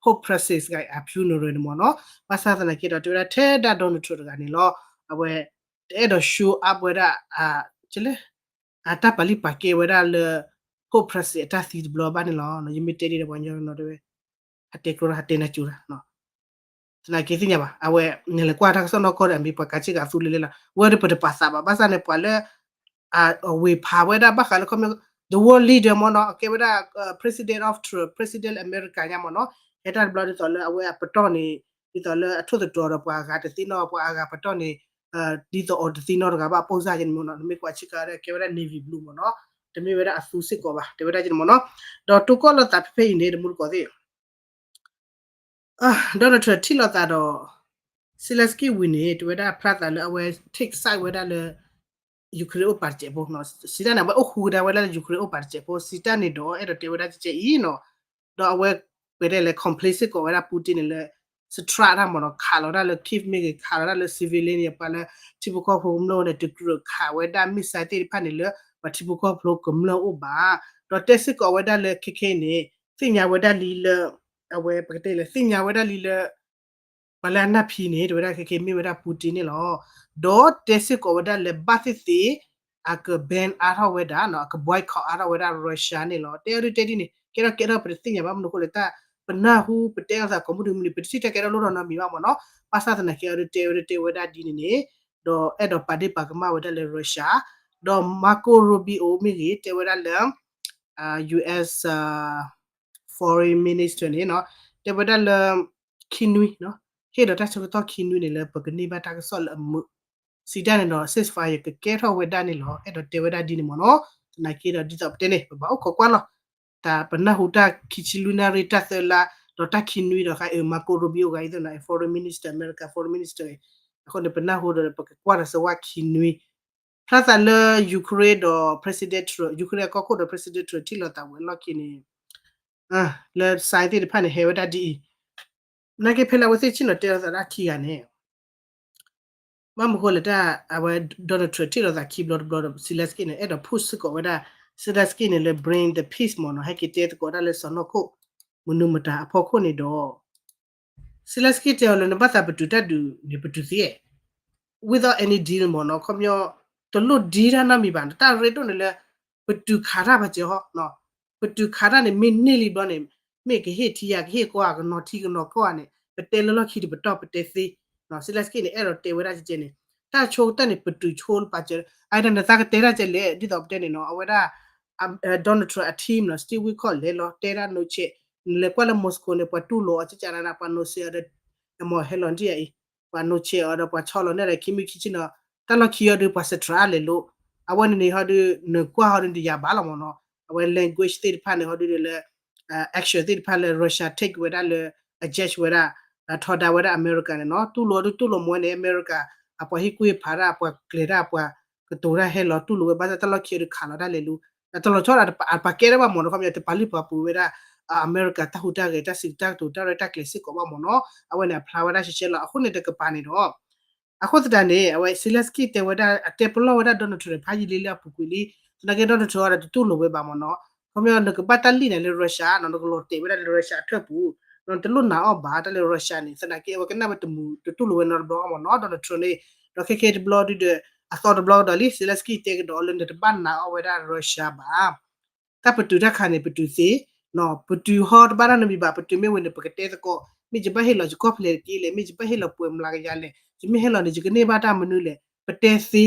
Pope Francis အ funeral န့ၣ်မ့ၢ်နီၤ ဘၣ်ဆၣ်သနာ်က့ဒီး တဲဝဲဒၣ်ထဲဒၣ် Donald Trump တဂၤန့ၣ်လီၤ အဝဲ တအဲၣ်ဒိး show up ဝဲဒၣ် ကလဲၣ် အတၢ်ပာ်လံပာ်ကဲဝဲဒၣ်လၢ ဖှိၣ် president အတၢ်သံတဘျီဘၣ်န့ၣ်လီၤ. ယမ့ၢ်တဲဒ်ဒီးပှၤကညီကနီၤတဲဝဲ ဟးတဲကျိဟးတဲနၤကၠိတၢ် သနာ်က့သ့ၣ်ညါဘၣ် အဝဲ နလဲၤကွၢ်တၢ်ကစီၣ်နီၢ်ကီၢ်ဒီး အမ့ၢ်ပှၤကးဆ့ကၤသူလၢလဲၣ်လီၤ. ဝဲဒၣ်ပတပာ်သးဘၣ် ဘၣ်ဆၣ်န့ၣ် ပှၤလၢ အဝ့ၤဖးဝဲဒၣ်ဘၣ်ဃးလၢခီပညီ the world leader မ့ၢ်နီၤ ကဲဝဲဒၣ် president of Trump, president America ညါမ့ၢ်နီၤ ဟဲတၢ်တဘျီဒ်သိးလၢအဝဲအပတီၢ်န့ၣ် ဒ်သိးလၢအထိၣ်သတြီၤဒီးပှၤအဂၤတသ့နီတဂၤ ပှၤအဂၤပတီၢ်န့ၣ် ဒ်သိးအီၤတသ့နီတဂၤဘၣ် အပိၢ်စၢ်က့န့ၣ်မ့ၢ်နီၤ နမ့ၢ်ကွၢ်ဆ့ကၤဒီး ကဲဝဲဒၣ် navy blue မ့ၢ်နီၤ တမ့ၢ်ဝဲဒၣ်အသူစ့ၢ်ကီးဘၣ် တဲဝဲဒၣ်က့န့ၣ်မ့ၢ်နီၤ ဒီးတိၢ်ကီၢ်လိာ်သးဖဲဖဲအံၤန့ၣ် တမူတကိးသ့ၣ် Donald Trump ထံၣ်လိာ်သးဒီး Zelensky ဝံၤန့ၣ် တဲဝဲဒၣ်ဖျါသးလၢအဝဲ take side ဝဲဒၣ်လၢ Ukraine အိၣ်ပာ်တစဲးဖိ စံးတၢ်န့ၣ် အဝဲအိၣ်ဃူကဒါဝဲဒၣ်လၢ Ukraine အိၣ်ပာ်တစဲးဖိ စံးတၢ်န့ၣ်ဒီး အဲၣ်ဒိးတဲဝဲဒၣ်ကဲကဲအံၤနီၤ ဒီးအဝဲ ပတဲလဲၣ် complain စ့ၢ်ကီးဝဲဒၣ် Putin န့ၣ်လၢ strike တၢ်မ့ၢ်နီၤ ခးလီၤတၢ်လၢ Kyiv မ့ၢ်ဂ့ၤ ခးလီၤတၢ်လၢ civilian န့ၣ် ပှၤလၢထံဖိကီၢ်ဖိကမျၢၢ်န့ၣ် တကြၢးခးဝဲဒၣ် missile သ့ၣ်တဖၣ်န့ၣ်လၢ ပှၤထံဖိကီၢ်ဖိကမျၢၢ်အိၣ်ဘၣ် ဒီးတဲစ့ၢ်ကီးဝဲဒၣ်လၢခဲခဲအံၤန့ၣ် သ့ၣ်ညါဝဲဒၣ်လံလၢ အဝဲပကတဲလဲၣ် သ့ၣ်ညါဝဲဒၣ်လံလၢ ပှၤလၢအနၢ်ဖံန့ၣ် တဲဝဲဒၣ်ခဲခဲမ့ၢ်ဝဲဒၣ် Putin န့ၣ်လီၤ. ဒီးတဲစ့ၢ်ကီးဝဲဒၣ်လၢဘၣ်သ့ၣ်သ့ၣ် အက ban အါထီၣ်ဝဲဒၣ် အက boycott အါထီၣ်ဝဲဒၣ် Russia န့ၣ်လီၤ. တဲအီၤဒုးတဲဒ်န့ၣ် ကဲထီၣ်ကဲထီၣ်ပတသ့ၣ်ညါဘၣ်မနုၤအဃိလဲၣ် တၢ် ပနၢ်ဟူပတဲအီၤသးကိးမုၢ်တမုၢ်န့ၣ် ပတထံၣ်တၢ်ကဲထီၣ်လိၣ်ထီၣ်နီတမံၤဘၣ်မ့ၢ်နီၤ. ဘၣ်ဆၣ်သနာ်က့အီၤဒုးတဲဝဲဒၣ်တဲဝဲဒၣ်ဒ်န့ၣ်န့ၣ် ဒီးအဲၣ်ဒိးပာ်ဒ့ၣ်ပာ်ကမၣ်ဝဲဒၣ်လၢ Russia ဒီး Marco Rubio မ့ၢ်ဂ့ၤ တဲဝဲဒၣ်လၢ US Foreign Minister န့ၣ်နီၤ တဲဝဲဒၣ်လၢ ခံနွံနီၤ ဟ့ၣ်ဒီးတၢ်ဆၢကတီၢ်ခံနွံန့ၣ်လၢပကန့ၢ်ဘၣ်တၢ်ကစီၣ်လၢအမုာ် စံးတၢ်န့ၣ်ဒီး ceasefire ကကဲထီၣ်ဝဲဒၣ်န့ၣ်လီၤ. အဲၣ်ဒိးတဲဝဲဒၣ်ဒ်န့ၣ်မ့ၢ်နီၤ. သနာ်က့ဒီးဒ်သိးပတဲန့ၣ် ပဘၣ်အိၣ်ခိးကွၢ်လီၤ. တၢ်ပနၢ်ဟူတၢ်ခံဆံလွံၢ်နၣ်ရံၣ်တၢ်သၢလါ ဒီးတၢ်ခံနွံဒီးဃါအံၤ Marco Rubio ဂၤအံၤသ့ၣ်နီၤ foreign minister America foreign minister အဃိန့ၣ် ပနၢ်ဟူဒီးပကကွၢ်ဒီးစၢၤဝဲခံနွံ ဖျါသးလၢ Ukraine ဒီး President Trump, Ukraine အကီၢ်ခိၣ်ဒီး President Trump ထံၣ်လိာ်သးဝံၤအလီၢ်ခံန့ၣ် လၢ sign သ့ၣ်တဖၣ်န့ၣ် ဟဲဝဲဒၣ်ဒ်အံၤ, နာ်က့ဖဲလၢအဝဲသ့ၣ်ဆ့ၣ်နီၤတဲလိာ်သးဒၣ်ခံဂၤန့ၣ် ဘၣ်မနုၤဃိလဲၣ်တၢ် အဝဲ Donald Trump ထံၣ်လိာ်သးခံဘျီတဘျီဒီး Zelensky န့ၣ် အဲၣ်ဒိး push စ့ၢ်ကီးဝဲဒၣ် Zelensky န့ၣ်လၢ bring the peace မ့ၢ်နီၤ ဟဲက့ၤတဲသကိးတၢ်လၢစီၤနီၢ်ခိၣ် မနုၤမတၤအဖီခိၣ်န့ၣ်ဒီး Zelensky တဲအီၤလၢနဘၣ်သးပတုာ်တၢ်ဒုးန့ၣ် ပတုာ်သ့ without any deal မ့ၢ်နီၤ ခီပညီ တလိၣ် deal တၢ်နီတမံၤဘၣ် တၢ်ရ့ဒိၣ်န့ၣ်လၢ ပတုာ်ခးတၢ်ပှၤစၢၤဟီ ပတုာ်ခးတၢ်န့ၣ် မ့ၢ်န့ၢ်လံဘျီန့ၣ် မ့ၢ်ကဟ့ၣ်ထံယၤ ကဟ့ၣ်ကီၢ်ဧါ ကနီၤထံကနီၤကီၢ်ဧါန့ၣ် ပတဲလၢလီၢ်ခံတပတီၢ်ပတဲသ့ Zelensky န့ၣ် အဲၣ်ဒိးတဲဝဲဒၣ်ကဲကဲန့ၣ် တၢ်ဆိကတၢၢ်န့ၣ် ပတုာ်ဆိလၢပာ်စၢၤ အဝဲဒၣ်နသးကတဲတၢ်ကဲလဲၣ် ဒ်သိးပတဲန့ၣ်နီၤ အဝဲဒၣ် Donald Trump အ team နီၤ Steve Witkoff လဲၤလီၤတဲဒၣ် နီၢ်ဆဲး နလဲၤကွၢ်လၢ Moscow န့ၣ် ပှၤတူၢ်လိာ်အီၤ ကကနၣ် ပှၤနီၢ်ဆဲးအီၤဒီး အမ့ၢ်ဟဲလီၤဒ်အံၤ ပှၤနီၢ်ဆဲးအီၤဒီးပှၤဆီလီၤန့ၣ်ဒီး ခံမုၢ်ခံဆ့ၣ်နီၤ တၢ်လီၢ်ခံအီၤဒုး ပှၤ strike လဲၤလိၤ အဝဲန့ၣ်န့ၣ်ဟီဒုး နကွၢ်ဟီဒုးတယၤဘၣ်လီၤမ့ၢ်နီၤ အဝဲ language သ့ၣ်တဖၣ်န့ၣ်ဟီဒုးလၢ action သ့ၣ်တဖၣ်လၢ Russia take ဝဲဒၣ်လၢ အ judge ဝဲဒၣ် ထီဒါဝဲဒၣ် America န့ၣ်နီၤ တူၢ်လိာ်ဒုးတူၢ်လိာ်မ့ၢ်ဝဲန့ၣ် America အပှၤဟ့ၣ်ကူၣ်ဟ့ၣ်ဖးတၢ် အပှၤကျဲၤတၢ် အပှၤကတိၤတၢ်ဟဲလီၤတူၢ်လိာ်ဝဲ ဘၣ်ဆၣ်တၢ်လီၢ်ခံအီၤဒုးခးလီၤတၢ်လဲၤလိၤ တၢ်လီၤဆီဒၣ်တပာ်ကဲတၢ်ဘၣ်မ့ၢ်နီၤ ခီပညီတပာ်လုၢ်ပာ်ပှ့ၤဝဲဒၣ် America တၢ်ဟူးတၢ်ဂဲၤ တၢ်စံးတၢ်ကတိၤတၢ်ရဲၣ်တၢ်ကျဲၤစ့ၢ်ကီးဘၣ်မ့ၢ်နီၤ အဝဲန့ၣ်အဖျါဝဲဒၣ်ရှဲရှဲလီၤ အဃိန့ၣ်တကပၤန့ၣ်ဒီး အဃိသတးန့ၣ် အဝဲ Zelensky တဲဝဲဒၣ် အတဲပလီၢ်ဝဲဒၣ် Donald Trump န့ၣ် ဖးယံာ်လံလၢအပူၤကွံာ်လံ သနာ်က့ Donald Trump အီၤဒီးတတူၢ်လိာ်ဝဲဘၣ်မ့ၢ်နီၤ ခီပညီနကဘၣ်တၢ်လံၣ်န့ၣ်လၢ Russia နီၤ နကလီၤတဲာ်ဝဲဒၣ်လၢ Russia အထၢၣ်ပူၤ နတလိၣ်နာ်အီၤဘၣ်တၢ်လၢ Russia န့ၣ် သနာ်က့ အဝဲကနၣ်ဝဲတမုာ်တတူၢ်လိာ်ဝဲနီတဘျီဘၣ်မ့ၢ်နီၤ Donald Trump န့ၣ် ဒီးခဲခဲတဘျီဒုဒီး အသီတဘျီကဒီးလံ Zelensky တဲကဒီးလၢနတဘၣ်နာ်အီၤဝဲဒၣ် Russia ဘၣ် တၢ်ပတုာ်တၢ်ခးန့ၣ် ပတုာ်သ့, ပတုာ်ဟီတဘၣ်တၢ်နီတမံၤဘၣ်, ပတုာ်မ့ၢ်ဝံၤန့ၣ် ပကတဲသကိး, မ့ၢ်ယဘၣ်ဟ့ၣ်လီၤယကီၢ်ဖျဲးတက့ၢ်လဲၣ်, မ့ၢ်ယဘၣ်ဟ့ၣ်လီၤပှဲၤမျးကယၤလဲၣ်, ယမ့ၢ်ဟ့ၣ်လီၤန့ၣ် ယကန့ၢ်ဘၣ်တၢ်မနုၤလဲၣ်, ပတဲသ့,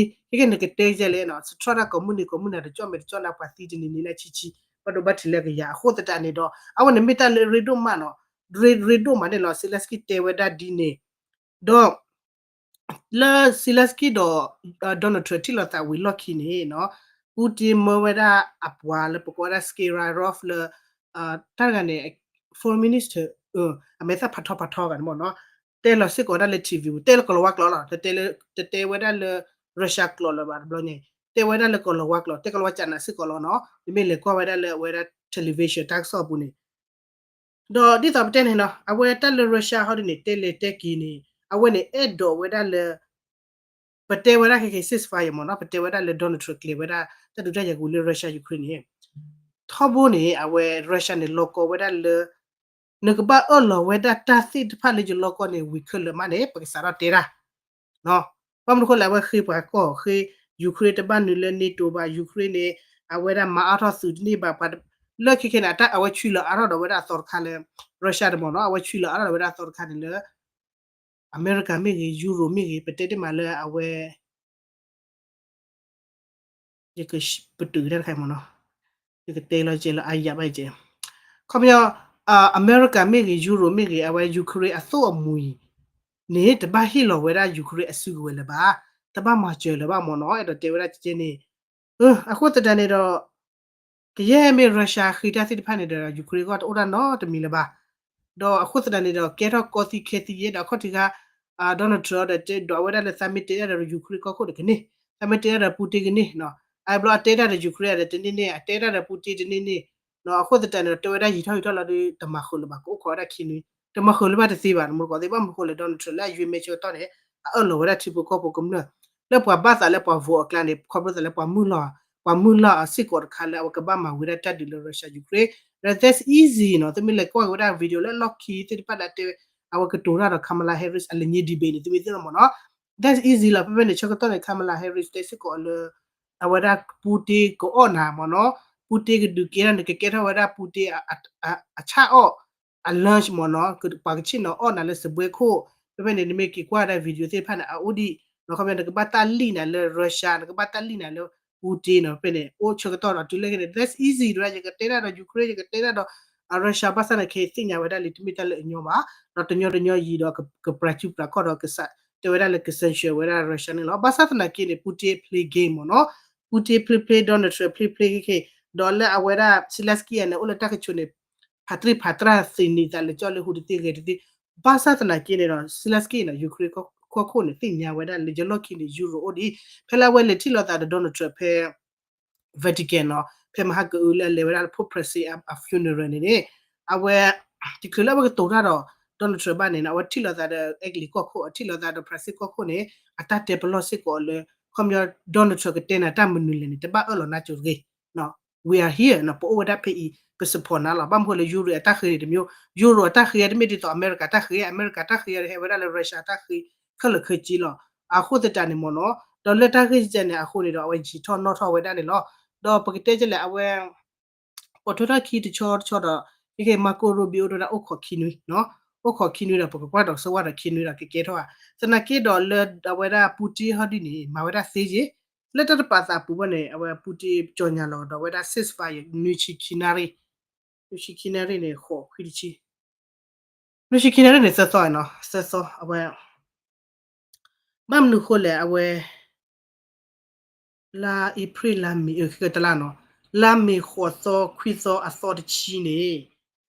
ခဲကဲန့ၣ်ကတဲယဲလဲၣ်နီၤ, စထြီၣ်တၢ်ကိးမုၢ်နံၤကိးမုၢ်နၤ တကၠီၣ်မဲာ်တကၠီၣ်နၤပှၤသံတနံၤနံၤလၢဆံဆံ, ဘၣ်ဒိဘၣ်ထံးလၢကယၤ, အဃိသတးန့ၣ်ဒီး အဝဲန့ၣ်မ့ၢ်တၢ်လၢရ့ဒိၣ်မးနီၤ, ရ့ဒိၣ်မးန့ၣ်လီၤ, Zelensky တဲဝဲဒၣ်ဒ်န့ၣ်, ဒီး လၢ Zelensky ဒီး Donald Trump ထံၣ်လိာ်သးဝံၤလီၢ်ခံန့ၣ်နီၤ, Putin မၢဝဲဒၣ်အပှၤလၢပကိးဝဲဒၣ် Sergei Lavrov လၢ တၢ်တဂၤန့ၣ် foreign minister အမဲာ်သၣ်ဖးထီဖးထီဂၤန့ၣ်မ့ၢ်နီၤ, တဲလီၤစ့ၢ်ကီးဝဲဒၣ်လၢ ထံၣ်ဝံၤ တဲလၢကီၤလၤဝါကျိာ်လီၤ, တတဲဝဲဒၣ်လၢ Russia ကျိာ်လၢၤဘၣ်တဘျီန့ၣ်, တဲဝဲဒၣ်လၢကီၤလၤဝါကျိာ်, တဲကီၤလၤဝါကနးစ့ၢ်ကီးလီၤနီၤ, မ့မ့ၢ်လဲၤကွၢ်ဝဲဒၣ်လၢအဝဲဒၣ် television တၢ်ကစီၣ်အပူၤန့ၣ် ဒီးဒ်သိးပတဲန့ၣ်နီၤ, အဝဲတၢ်လၢ Russia ဟီဒ်န့ၣ် တဲလဲၤတဲက့ၤန့ၣ် အဝဲန့ၣ်အဲၣ်ဒိးဝဲဒၣ်လၢ ပတဲဝဲဒၣ်ခဲကဲ ceasefire မ့ၢ်နီၤ, ပတဲဝဲဒၣ်လၢ Donald Trump ကျဲၤဝဲဒၣ် တၢ်ဒုးတၢ်ယၤကဝံၤလၢ Russia Ukraine န့ၣ် ထီဘိန့ၣ် အဝဲ Russia န့ၣ် လီၤကီဝဲဒၣ်လၢ နကဘၣ်အၢၣ်လီၤဝဲဒၣ်တၢ်သ့ၣ်တဖၣ်လၢယလီၤကီန့ၣ် ဝံၤခဲလၢာ်မးန့ၣ် ပကစးထီၣ်တဲတၢ် ဘၣ်မနုၤဃိလဲၣ် အဝဲဃ့ပှၤကီၢ်ဃ့ Ukraine တဘၣ်နုာ်လၢ NATO ဘၣ် Ukraine န့ၣ် အဝဲဒၣ်မၤအါထီၣ်သုးတန့ၢ်ဘၣ်, လၢခဲခဲန့ၣ် အဝဲဆွံလီၤအါထီၣ်ဒီးဝဲဒၣ်အသီတခါလၢ Russia တမ့ၢ်နီၤ, အဝဲဆွံလီၤအါထီၣ်ဒီးဝဲဒၣ်အသီတခါန့ၣ်လၢ အမဲရကၤမ့ၢ်ဂ့ၤ, ယူရိၤမ့ၢ်ဂ့ၤ, ပတဲတ့ၢ်မးလၢအဝဲ ယကပတုာ်ကဒါတခါမ့ၢ်နီၤ, ယကတဲလီၤကဲလၢအယၤဘၣ်ကဲ, ခီပညီ အမဲရကၤမ့ၢ်ဂ့ၤ, ယူရိၤမ့ၢ်ဂ့ၤ, အဝဲ Ukraine အသိၣ်အမှံၤန့ၣ် တဘၣ်ဟ့ၣ်လီၤဝဲဒၣ် Ukraine အစုကဝဲၤလၢၤဘၣ်, တဘၣ်မၤစၢၤလၢၤဘၣ်မ့ၢ်နီၤ, အဲၣ်ဒိးတဲဝဲဒၣ်ကဲန့ၣ်, အဃိသတးန့ၣ်ဒီး ကယဲၢ်မ့ၢ် Russia ဃ့တၢ်သ့ၣ်တဖၣ်န့ၣ်ဒီး Ukraine ဂီၢ်တအိၣ်တၢ်နီတမံၤလၢၤဘၣ်, ဒီးအဃိသတးန့ၣ်ဒီး ကဲထီၣ်ကီသံခဲသံယဲဒီး အခီၣ်ထံးခါ Donald Trump ဒီးတဲဒွးဝဲဒၣ်လၢ သးမ့ၢ်တဲတၢ်ဒီး Ukraine ကီၢ်ခိၣ်ဒီးကန့ၢ်, သးမ့ၢ်တဲတၢ်ဒီး Putin ကန့ၢ်, အဘျီအတဲတၢ်ဒီး Ukraine ဒီးတန့ၢ်န့ၢ်, အတဲတၢ်ဒီး Putin တန့ၢ်န့ၢ်, အဃိသတးန့ၣ်ဒီး တဲဝဲဒၣ်ယံာ်ထီၣ်ယံာ်ထီၣ်လီၤဒီး တမၤဃုာ်လၢၤဘၣ်, ကအိၣ်ခိးဝဲဒၣ်ခံနွံ, တမၤဃုာ်လၢၤဘၣ်တသ့ဘၣ်, နမ့ၢ်ကီးသ့ ဘၣ်မနုၤဃိလဲၣ် Donald Trump လၢအယွ့မဲဆၢကတီၢ်န့ၣ် အအၢၣ်လီၤဝဲဒၣ်ထံဖိကီၢ်ဖိကမျၢၢ် လၢပှၤဘၣ်သးလၢပှၤ vote အကျါန့ၣ် ခီဖျိသးလၢပှၤမုၢ်လီၤ, ပှၤမုၢ်လီၤအစ့ၢ်ကီးတခါလၢအဝဲကဘၣ်မၤဝဲဒၣ်တၢ်ဒုးလၢ Russia Ukraine, that's easy နီၤ, သုမ့ၢ်လဲၤကွၢ်က့ၤဝဲဒၣ် video လၢလီၢ်ခံသ့ၣ်တဖၣ်လၢအတဲဝဲ အဝဲကတိၤတၢ်ဒီး Kamala Harris အလဲၤည့ debate န့ၣ် သုမ့ၢ်သ့ၣ်နီၣ်မ့ၢ်နီၤ, that's easy လီၤ, ဖဲဖဲန့ၣ်ဆၢကတီၢ်န့ၣ် Kamala Harris တဲစ့ၢ်ကီးလၢ အဝဲဒၣ် Putin ကအီၣ်နၤမ့ၢ်နီၤ, Putin ကဒုးကဲထီၣ်န့ၣ် ကကဲထီၣ်ဝဲဒၣ် Putin အဆၣ်အီၣ် အ lunch မ့ၢ်နီၤ, ပှၤကဆ့ၣ်နီၤအီၣ်နၤလၢစပွဲခိၣ်, ဖဲဖဲန့ၣ် နမ့ၢ်က့ၤကွၢ်ဒၣ် video သ့ၣ်တဖၣ်န့ၣ် အအိၣ်ဒံး, နီၤ ခီပညီ နကဘၣ်တၢ်လံၣ်နၤလၢ Russia, နကဘၣ်တၢ်လံၣ်နၤလၢ Putin နီၤ, ဖဲန့ၣ် အိၣ်ဆၢကတီၢ်ဒီး တုၤလၢခဲန့ၣ် that's easy ဒီး ယကတဲတၢ်ဒီး Ukraine, ယကတဲတၢ်ဒီး Russia ဘၣ်ဆၣ်န့ၣ် ခဲအံၤသ့ၣ်ညါဝဲဒၣ်လံ တမ့ၢ်တၢ်လၢအညီဘၣ်, ဒီးတညီတညီယံၤဒီး ကပြးစုပြးခီၣ်ဒီး ကစး တဲဝဲဒၣ်လၢက sanction ဝဲဒၣ် Russia န့ၣ်လီၤ. ဘၣ်ဆၣ်သနာ်က့န့ၣ် Putin play game မ့ၢ်နီၤ, Putin play play, Donald Trump play play ခဲခဲ, ဒီးလၢအဝဲဒၣ် Zelensky န့ၣ် အိၣ်လၢတၢ်ကဆိးန့ၣ် ဖးတရံးဖးတရၢ်သ့န့ၣ် သးလၢကၠီလၢဟူတသ့ဂဲၤတသ့, ဘၣ်ဆၣ်သနာ်က့န့ၣ်ဒီး Zelensky န့ၣ် Ukraine ကီၢ်ခိၣ်န့ၣ် သ့ၣ်ညါဝဲဒၣ်လၢယလီၢ်ခံန့ၣ် ယူရိၤအိၣ်ဒံး, ဖဲလၢအဝဲလဲၤထံၣ်လိာ်သးဒီး Donald Trump ဖဲ Vatican နီၤ, ဖဲမဟါကအုလၢအလဲၤဝဲဒၣ်လၢ Pope Francis အ funeral န့ၣ်န့ၣ်, အဝဲ တချုးလၢအဝဲကတိၤတၢ်ဒီး Donald Trump ဘၣ်န့ၣ် အဝဲထံၣ်လိာ်သးဒီး Italy ကီၢ်ခိၣ်, အထံၣ်လိာ်သးဒီး France ကီၢ်ခိၣ်န့ၣ် အတၢ်တဲပလီၢ်စ့ၢ်ကီးလၢ ခီပညီ Donald Trump ကတဲနၤတၢ်မနုၤလဲၣ်န့ၣ် တဘၣ်အၢၣ်လီၤနါစိၤတဂ့ၤ, we are here နီၤ, ပအိၣ်ဝဲဒၣ်ဖဲအံၤ ပ support နၤလီၤ. ဘၣ်မနုၤဃိလဲၣ် ယူရိၤအတၢ်ဃ့န့ၣ်တမံၤ, ယူရိၤအတၢ်ဃ့တမ့ၢ်ဒ်သိးအမဲရကၤတၢ်ဃ့, အမဲရကၤတၢ်ဃ့ဒီးဟဲဝဲဒၣ်လၢ Russia တၢ်ဃ့ ခဲလၢာ်ခဲဆ့လီၤ. အဃိသတးန့ၣ်မ့ၢ်နီၤ, ဒီးလၢတၢ်ဂ့ၢ်ကဲန့ၣ်အဃိန့ၣ်ဒီး အဝဲယံာ်ထီၣ်နီၣ်ထီၣ်ဝဲဒၣ်န့ၣ်လီၤ. ဒီးပကတဲကလဲၣ် အဝဲ ပိာ်ထွဲထီၣ်ခံတဆီတဆီဒီး ခဲကဲ Marco Rubio ဒိၣ်ဒၣ်အိၣ်ခိးခံနွံ, အိၣ်ခိးခံနွံဒီး ပကကွၢ်ဒီးဆၢဝါဒီးခံနွံဒီးကကဲထီၣ်ဧါ. သနာ်က့ဒီးလၢအဝဲဒၣ် Putin ဟီဒ်န့ၣ် မၤဝဲဒၣ်သ့က့, လၢတၢ်တပာ်သးပူၤဘၣ်န့ၣ် အဝဲ Putin ကၠီၣ်ညါလီၤဒီးဝဲဒၣ် ceasefire နွံဆံခံနၣ်ရံၣ်, နွံဆံခံနၣ်ရံၣ်န့ၣ် ဃိးခွံတဆံ နွံဆံခံနၣ်ရံၣ်န့ၣ် သၢသီနီၤ, သၢသီ အဝဲ ဘၣ်မနုၤဃိလဲၣ် အဝဲ လါအ့ဖြ့ၣ် လါမ့ၤ တလါနီၤ, လါမ့ၤဃိးသီ ခွံသီ အသီတဆံန့ၣ်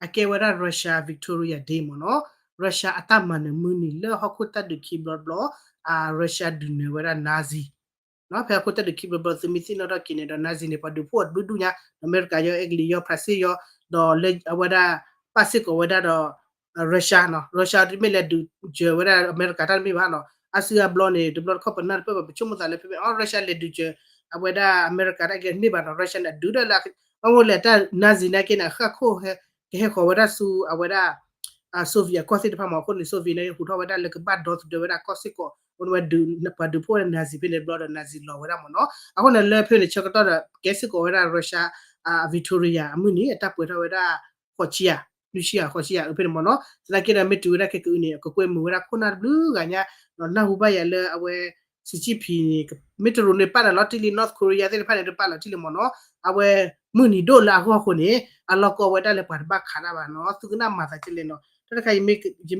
အကဲဝဲဒၣ် Russia Victoria Day မ့ၢ်နီၤ, Russia အတၢ်မၤနၢၤမုၢ်နံၤလၢဟီၣ်ခိၣ်တၢ်ဒုးခံဘျီတဘျီ, အ Russia ဒုးနၢၤဝဲဒၣ် Nazi ဖဲဟီၣ်ခိၣ်တၢ်ဒုးခံဘျီတဘျီ သုမ့ၢ်သ့ၣ်နီၣ်ထီၣ်က့ၤန့ၣ်ဒီး Nazi န့ၣ် ပှၤဒုးဖှိၣ်အီၤတဘျုးဒူၣ်ညါ, ဒီးအမဲရကၤယီ အဲကလံးယီ ဖြၣ်စ့ၣ်ယီ, ဒီးလၢအဝဲဒၣ် ပာ်စ့ၢ်ကီးဝဲဒၣ်ဒီး Russia နီၤ, Russia တမ့ၢ်လဲၤဒုးစၢၤဝဲဒၣ်အမဲရကၤတၢ်တမ့ၢ်ဘၣ်နီၤ, အါစုအါဘျီန့ၣ် တဘျီတခီၣ်ပနၢ်တပၢၢ်ဘၣ် ပဆိကမိၣ်သးလၢဖဲဖဲ အီ Russia လဲၤဒုးစၢၤ အဝဲဒၣ်အမဲရကၤတၢ်ကဲတမ့ၢ်ဘၣ်နီၤ, Russia န့ၣ် အဒုးဒၣ်လၢ ဘၣ်မနုၤလဲၣ် တၢ် Nazi နာ်က့န့ၣ် အဃၢ်ခိၣ် ကဟဲဃီၤဝဲဒၣ်ဆူအဝဲဒၣ် Soviet အကီၢ်သ့ၣ်တဖၣ်မ့ၢ် အဃိန့ၣ် Soviet န့ၣ် ဟူးထီၣ်ဝဲဒၣ်လၢကဘၣ်ဒီသဒၢဝဲဒၣ်ကီၢ်စ့ၢ်ကီး, အဃိန့ၣ်ဝဲ ပှၤဒုးဖှိၣ်ဝဲဒၣ် Nazi ဖဲန့ၣ်တဘျီဒီး Nazi လီၤဝဲဒၣ်မ့ၢ်နီၤ, အဃိန့ၣ်လၢဖဲန့ၣ်ဆၢကတီၢ်ဒီး ကဲစ့ၢ်ကီးဝဲဒၣ် Russia Victoria အမုၢ်နံၤ အတၢ်ပှဲၤထီၣ်ဝဲဒၣ် ဃိးဆံယဲၢ်, နွံဆံယဲၢ်ဃိးဆံယဲၢ်အဖဲန့ၣ်မ့ၢ်နီၤ, သနာ်က့ဒီးမ့ၢ်တုၤဝဲဒၣ်ခဲကအုန့ၣ် အကကွဲမုာ်ဝဲဒၣ်ခိၣ်နၢ်တဘျုးဂၤညါ, ဒီးနၢ်ဟူဘၣ်ယၤလၢအဝဲ Xi Jinping န့ၣ် မ့ၢ်တရူးန့ၣ်ပာ်နၤလီၤတံၢ်လံ North Korea သ့ၣ်တဖၣ်န့ၣ် တပာ်လီၤတံၢ်လံမ့ၢ်နီၤ, အဝဲ မုၢ်နံၤဒိၣ်လၢအဂီၢ်အဃိန့ၣ် အလီၢ်ကီဝဲဒၣ်လၢပှၤတဘၣ်ခးတၢ်ဘၣ်နီၤ, သုကနၣ်မၤသးကလဲၣ်နီၤ, တၢ်တခါ ယမ့ၢ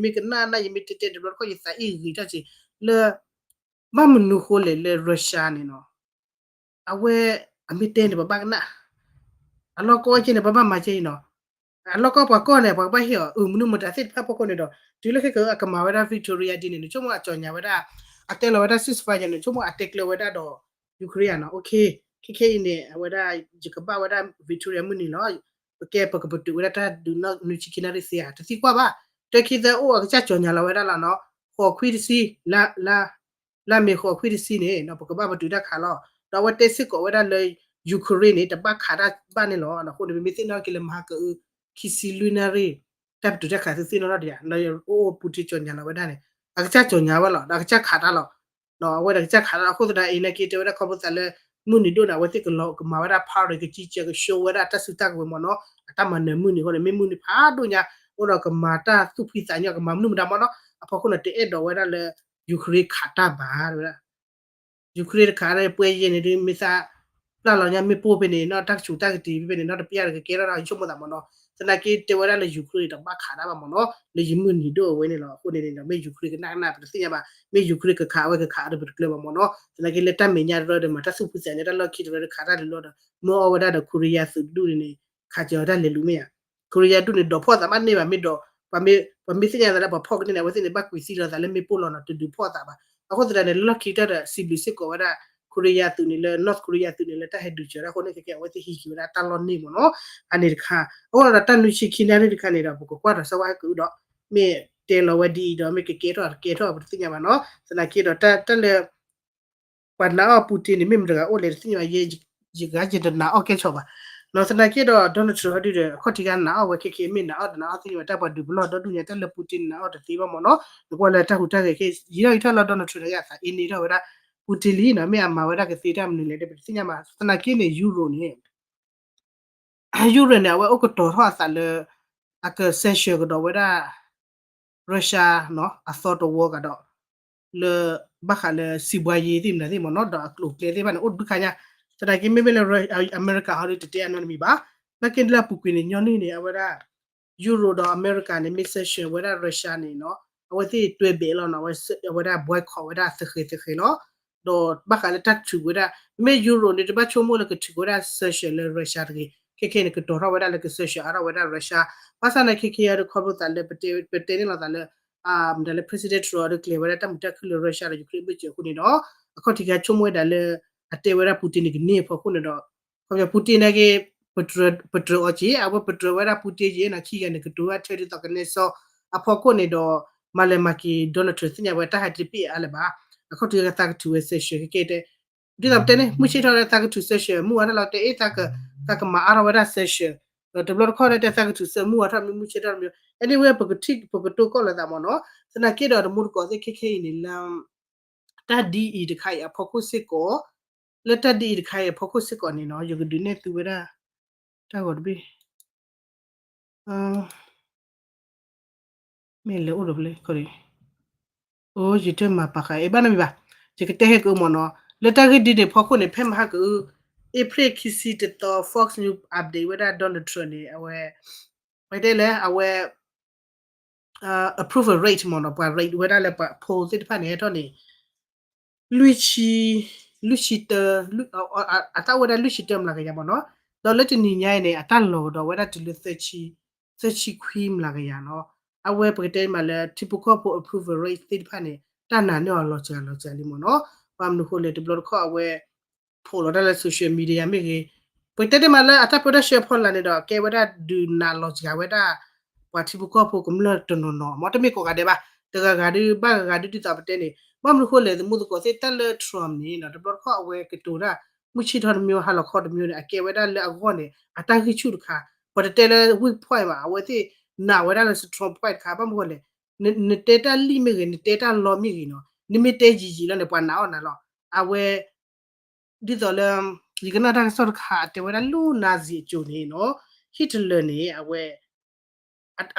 ်ကနၣ်နၢ် ယမ့ၢ်တဲတဲတဘျီတခီၣ် ယသးအ့ၣ်ဂ့ၤတၢ်က့ၤ လၢ ဘၣ်မနုၤဃိလဲၣ်လၢ Russia န့ၣ်နီၤ, အဝဲ အမ့ၢ်တဲန့ၣ် ပဘၣ်ကနၣ်, အလီၢ်ကီဝဲကဲန့ၣ် ပဘၣ်မၤကဲအံၤနီၤ, အလီၢ်ကီပှၤကီၢ်န့ၣ် ပှၤကဘၣ်ဟ့ၣ်အီၤ အမနုၤမတၤသ့ၣ်တဖၣ်ဖီခိၣ်န့ၣ်ဒီး တုၤလၢခဲကအု အကမၤဝဲဒၣ် Victoria Day န့ၣ် နဆိကမိၣ်အကၠီၣ်ညါဝဲဒၣ်, အတဲလီၤဝဲဒၣ် ceasefire န့ၣ် နဆိကမိၣ်အတဲကျၢၤဝဲဒၣ်ဒီး Ukraine နီၤ, OK, ခဲခဲအံၤန့ၣ် အဝဲဒၣ် ယကဘၣ်ဝဲဒၣ် Victoria မုၢ်နံၤလီၤ, ပကဲပကပတုာ်ဝဲဒၣ်တၢ်ဒုးနီၣ်နွံဆံခံနၣ်ရံၣ်သ့ဧါ, တသံကွၢ်ဘၣ်, တၢ်ခံသၢအိၣ်အကစၢ်ကၠီၣ်ညါလီၤဝဲဒၣ်လီၤနီၤ, ဃိးခွံတဆံ လါမ့ၤဃိးခွံတဆံန့ၣ် ပကဘၣ်ပတုာ်တၢ်ခးလီၤ, ဒီးအဝဲတဲစ့ၢ်ကီးဝဲဒၣ်လၢ Ukraine န့ၣ် တဘၣ်ခးတၢ်ဘၣ်န့ၣ်လီၤ, အဃိန့ၣ် ပမ့ၢ်သ့ၣ်နီၣ်က့ၤလၢမဟါကအု ခံဆံလွံၢ်နၣ်ရံၣ် တၢ်ပတုာ်တၢ်ခးသုသ့ၣ်နီၣ်ထီၣ်ဒံးဧါ, အိၣ်အိၣ် Putin ကၠီၣ်ညါလီၤဝဲဒၣ်န့ၣ် အကစၢ်ကၠီၣ်ညါဝဲလီၤ, ဒီးအကစၢ်ခးတၢ်လီၤ, အဝဲဒၣ်ကစၢ်ခးတၢ်လီၤ, အဃိသတးအံၤနာ်က့ တဲဝဲဒၣ်ခီဖျိသးလၢ မုၢ်နံၤဒိၣ်န့ၣ် အဝဲသ့ၣ်ကလီၤကမၤဝဲဒၣ် parade ကကံကၢ က show ဝဲဒၣ်တၢ်စုတၢ်ကဝဲၤမ့ၢ်နီၤ, အတၢ်မၤနၢၤမုၢ်နံၤအဃိန့ၣ် မ့ၢ်မုၢ်နံၤဖးဒိၣ်ညါ အိၣ်ဒီးကမၤတၢ်သူၣ်ဖှံသးညီ ကမၤမနုၤမတၤမ့ၢ်နီၤ, အဖီခိၣ်န့ၣ် တအဲၣ်ဒိးဝဲဒၣ်လၢ Ukraine ခးတၢ်ဘၣ်ဝဲဒၣ် Ukraine တခးန့ၣ် ပှဲၤယဲၢ်န့ၣ်ဒုး မ့ၢ်သး ပျၢ်လီၤညါမ့ၢ်ပိၢ်ဖဲန့ၣ် နီၢ်တၢ်ကဆူးတၢ်ကတံၤဖဲန့ၣ် နီၢ်တပျၢ်တကကဲထီၣ်ဒီး ယဆိကမိၣ်သးမ့ၢ်နီၤ, သနာ်က့တဲဝဲဒၣ်လၢ Ukraine န့ၣ် တဘၣ်ခးတၢ်ဘၣ်မ့ၢ်နီၤ, လၢယမုၢ်နံၤဒိၣ်အဝဲန့ၣ်လီၤ. အဃိန့ၣ်န့ၣ်ဒီး မ့ၢ် Ukraine ကနၣ်ကနၣ် ပတသ့ၣ်ညါဘၣ်, မ့ၢ် Ukraine ကခးအဝဲကခးဒီးပတကျၢၤဘၣ်မ့ၢ်နီၤ, သနာ်က့လၢတၢ်မဲာ်ညါတရၢဒီး မၤတၢ်သူၣ်ဖှံသးညီ တၢ်လီၢ်ခံတရၢဒီးခးတၢ်လၢလီၤဒီး မၢအီၣ်ဝဲဒၣ်ဒီး Korea သုးဒူၣ်န့ၣ်န့ၣ် ခးစၢၤအီၤတၢ်လဲၤလူၤမ့ၢ်ဧါ Korea ဒူၣ်န့ၣ် ဒိးဖီၣ်သးမးန့ၢ်ဘၣ် မ့ၢ်ဒိး ပှၤမ့ၢ်သ့ၣ်ညါသးလၢပှၤဖီၣ်ကန့ၢ်န့ၣ် အဝဲသ့ၣ်န့ၣ်ဘၣ်ကွံာ်သံလီၤသးလၢမ့ၣ်ပိၢ်လီၤနီၤ တဒုးဖီၣ်သးဘၣ်. အဃိသတးန့ၣ် လၢလီၢ်ခံကတၢၢ်ဒီး စံးဘျုးစ့ၢ်ကီးဝဲဒၣ် Korea သုးန့ၣ်လၢ North Korea သုးန့ၣ်လၢတၢ်ဟဲဒုးစၢၤတၢ်အဃိန့ၣ် ခဲကဲအဝဲသ့ၣ်ဟံးက့ၤဝဲဒၣ်တၢ်လီၢ်န့ၢ်မ့ၢ်နီၤ, အန့ၣ်တခါ အဃိဒီးတၢ်နွံဆံခံနၣ်ရံၣ်တခါန့ၣ်ဒီး ပကကွၢ်ဒီးစၢဝဲဟဲက့ၤဒီး မ့ၢ်တဲလီၤဝဲဒ်အံၤဒီး မ့ၢ်ကကဲထီၣ်တကဲထီၣ်ပတသ့ၣ်ညါဘၣ်နီၤ, သနာ်က့ဒီးတၢ်လၢ ပှၤနာ်အီၣ် Putin န့ၣ် မ့ၢ်မတဂၤအိၣ်လဲၣ်တသ့ၣ်ညါဘၣ်, ယဂၤယတနာ်အီၣ်ကဲဆီဘၣ်နီၤ, သနာ်က့ဒီး Donald Trump ဟီဒုဒီး အခီၣ်ထံးဂၤနာ်အီၣ်ဝဲခဲခဲ မ့ၢ်နာ်အီၣ်တနာ်အီၣ်သ့ၣ်ညါဘၣ် တၢ်ပှၤဒုးပလီၢ်ဒီဒူၣ်ညါ တၢ်လၢ Putin န့ၣ် နာ်အီၣ်တသ့ဘၣ်မ့ၢ်နီၤ, နကွၢ်လၢတၢ်ဟူးတၢ်ဂဲၤခဲ ယံာ်ထီၣ်ယံာ်ထီၣ်လီၤ Donald Trump န့ၣ် အသးအ့န့ထီၣ်ဝဲဒၣ် Putin လံနီၤ, မ့ၢ်အမၤဝဲဒၣ်ကသ့တၢ်မနုၤလဲၣ်ဒီး ပတသ့ၣ်ညါဘၣ်, သနာ်က့န့ၣ် Europe န့ၣ် Ukraine န့ၣ် အဝဲအိၣ်ကတီၤထီၣ်အသးလၢ အက sanction ကဒီးဝဲဒၣ် Russia နီၤ အသီတဝီကဒီး လၢ ဘၣ်ဃးလၢ စီးပွားရေး သ့ၣ်မနုၤသ့ၣ်မ့ၢ်နီၤ ဒီးအကျိၤအကျဲသ့ၣ်တဖၣ်န့ၣ် အိၣ်တဘျုးခါညါ, သနာ်က့မ့မ့ၢ်လၢ အမဲရကၤဟီဒုးတတဲအနီတမံၤဘၣ်, သနာ်က့လၢအပူၤကွံာ်န့ၣ် ညီနုၢ်န့ၣ် အဝဲဒၣ် Europe ဒီးအမဲရကၤန့ၣ် မ့ၢ် sanction ဝဲဒၣ် Russia န့ၣ်နီၤ အဝဲသ့ၣ်တွဲဘဲးလီၤနီၤ, အဝဲဒၣ် boycott ဝဲဒၣ်သဃဲၤသဃဲၤလီၤ ဒီးဘၣ်ဃးလၢတၢ်ထုးဝဲဒၣ် မ့ၢ် Europe န့ၣ် တဘၣ်ဆိကမိၣ်လၢကထုးဝဲဒၣ် sanction လၢ Russia တဂ့ၤ, ခဲခဲန့ၣ် ကတီၤထီၣ်ဝဲဒၣ်လၢက sanction အါထီၣ်ဝဲဒၣ် Russia, ဘၣ်ဆၣ်န့ၣ် ခဲခဲအံၤဒီးခီဖျိသးလၢ ပတဲန့ၢ်လီၤသးလၢ မတၤလၢ President Trump ဒီးကျဲၤဝဲဒၣ်တၢ်မုာ်တၢ်ခုၣ်လၢ Russia ဒီး Ukraine ဘၢၣ်စၢၤအဃိန့ၣ်ဒီး အခီၣ်ထံးခါဆိကမိၣ်ဝဲဒၣ်လၢ အတဲဝဲဒၣ် Putin န့ၣ် ကန့ၢ်အဖီခိၣ်န့ၣ်ဒီး ခီဖျိ Putin န့ၣ်က့ၤ ပတြၢၤအီၤက့ၤ အဝဲပတြၢၤဝဲဒၣ် Putin က့ၤနီၤ ခံဂၤန့ၣ် ကတိၤဝဲထဲဒ်သိးကနဲစီအဖီခိၣ်န့ၣ်ဒီး မၤလဲၤမၤက့ၤ Donald Trump သ့ၣ်ညါဝဲတၢ်ဟဲတပ့ၢ်အါလၢၤဘၣ်, အခီၣ်ထံးခါသးကထုးဝဲ sanction ခဲကဲတဲ ဒ်သိးပတဲန့ၣ် မုၢ်ဆ့ၣ်ထီၣ်လၢသးကထုး sanction မုၢ်ဝါထီၣ်လီၤ တဲအ့ၣ် သးကမၤအါထီၣ်ဝဲဒၣ် sanction, ဒီးတဘျီတခီၣ်န့ၣ် တဲသးကထုး sanction မုၢ်ဝါထီၣ်မ့ၢ်မုၢ်ဆ့ၣ်ထီၣ်တမံၤ anyway ပကထံၣ် ပကတိၢ်ကီၢ်လိာ်သးမ့ၢ်နီၤ, သနာ်က့ဒီးတမူတကိးသ့ၣ်ခဲခဲအံၤန့ၣ်လၢ တၢ်ဒ်အံၤတခါအံၤအဖီခိၣ်စ့ၢ်ကီး, လၢတၢ်ဒ်အံၤတခါအံၤအဖီခိၣ်စ့ၢ်ကီးန့ၣ်နီၤ ယကဒုးနဲၣ်သုဝဲဒၣ် တၢ်ဂီၤတဘ့ၣ် မ့ၢ်လဲၤအိၣ်ဒီးဖဲလဲၣ်ခီဒီး, အိ ယတမၤပာ်ဃာ်အ့ၣ်ဘၣ်နီတမံၤဘၣ်, ယကတဲဟဲက့ၤမ့ၢ်နီၤ, လၢတၢ်ဂ့ၢ်ဒ်န့ၣ်ဖီခိၣ်န့ၣ် ဖဲမဟါကအု April ခံဆံတသီ Fox News update ဝဲဒၣ် Donald Trump န့ၣ် အဝဲ ပတဲလဲၣ် အဝဲ approval rate မ့ၢ်နီၤ ပှၤ rate ဝဲဒၣ်လၢပှၤ poll သ့ၣ်တဖၣ်န့ၣ် ဟဲထီၣ်န့ၣ် လွံၢ်ဆံ လွံၢ်ဆံတၢ အတၢ်အိၣ်ဝဲဒၣ်လွံၢ်ဆံတၢမျးကယၤမ့ၢ်နီၤ, ဒီးလၢတနံၤညါအံၤန့ၣ် အတၢ်လီၤကဒီးဝဲဒၣ်တုၤလၢ သၢဆံခွံမျးကယၤနီၤ, အဝဲပကတဲမးလၢ ထံဖိကီၢ်ဖိ approval rate သ့ၣ်တဖၣ်န့ၣ် တၢ်နာ်န့ၢ်အီၤလီၤစှၤလီၤစှၤလံမ့ၢ်နီၤ, ဘၣ်မနုၤဃိလဲၣ် တဘျီတခီၣ်အဝဲ post လီၤတၢ်လၢ social media မ့ၢ်ဂ့ၤ, ပတဲတ့ၢ်မးလၢအတၢ်ပၢတၢ်ဆှၢဖီလာ်န့ၣ်ဒီး ကဲဝဲဒၣ်ဒုးနာ်လီၤစှၤဝဲဒၣ် ပှၤထံဖိကီၢ်ဖိကမျၢၢ်တနီၤနီၤ မ့ၢ်တမ့ၢ်ကိးဂၤဒဲးဘၣ်, တဂၤဂၤဒုး ဘၣ်ဂၤဂၤဒုးဒ်သိးပတဲန့ၣ်, ဘၣ်မနုၤဃိလဲၣ် သမူသကိးသ့ၣ်တၢ်လၢ Trump န့ၣ်နီၤ တဘျီတခီၣ်အဝဲကတိၤတၢ် မုၢ်ဆ့ၣ်ထီၣ်တမံၤ ဟါလီၤခီတမံၤန့ၣ် အကဲဝဲဒၣ်လၢအဂီၢ်န့ၣ် အတၢ်ဂံၢ်ဆူၣ်တခါ, ပှၤတတဲလၢ weak point ဘၣ်, အဝဲသ့ၣ်နာ်ဝဲဒၣ်လၢ strong point တခါ, ဘၣ်မနုၤဃိလဲၣ် နတဲတၢ်လံၣ်မ့ၢ်ဂ့ၤ နတဲတၢ်လီမ့ၢ်ဂ့ၤနီၤ နမ့ၢ်တဲယံာ်ယံာ်လီၤန့ၣ် ပှၤနာ်အီၣ်နၤလီၤ, အဝဲ ဒ်သိးလၢ ယကနၣ်တၢ်ကစီၣ်တခါ အတဲဝဲဒၣ်လၢ Nazi အစိၤန့ၣ်နီၤ, Hitler န့ၣ် အဝဲ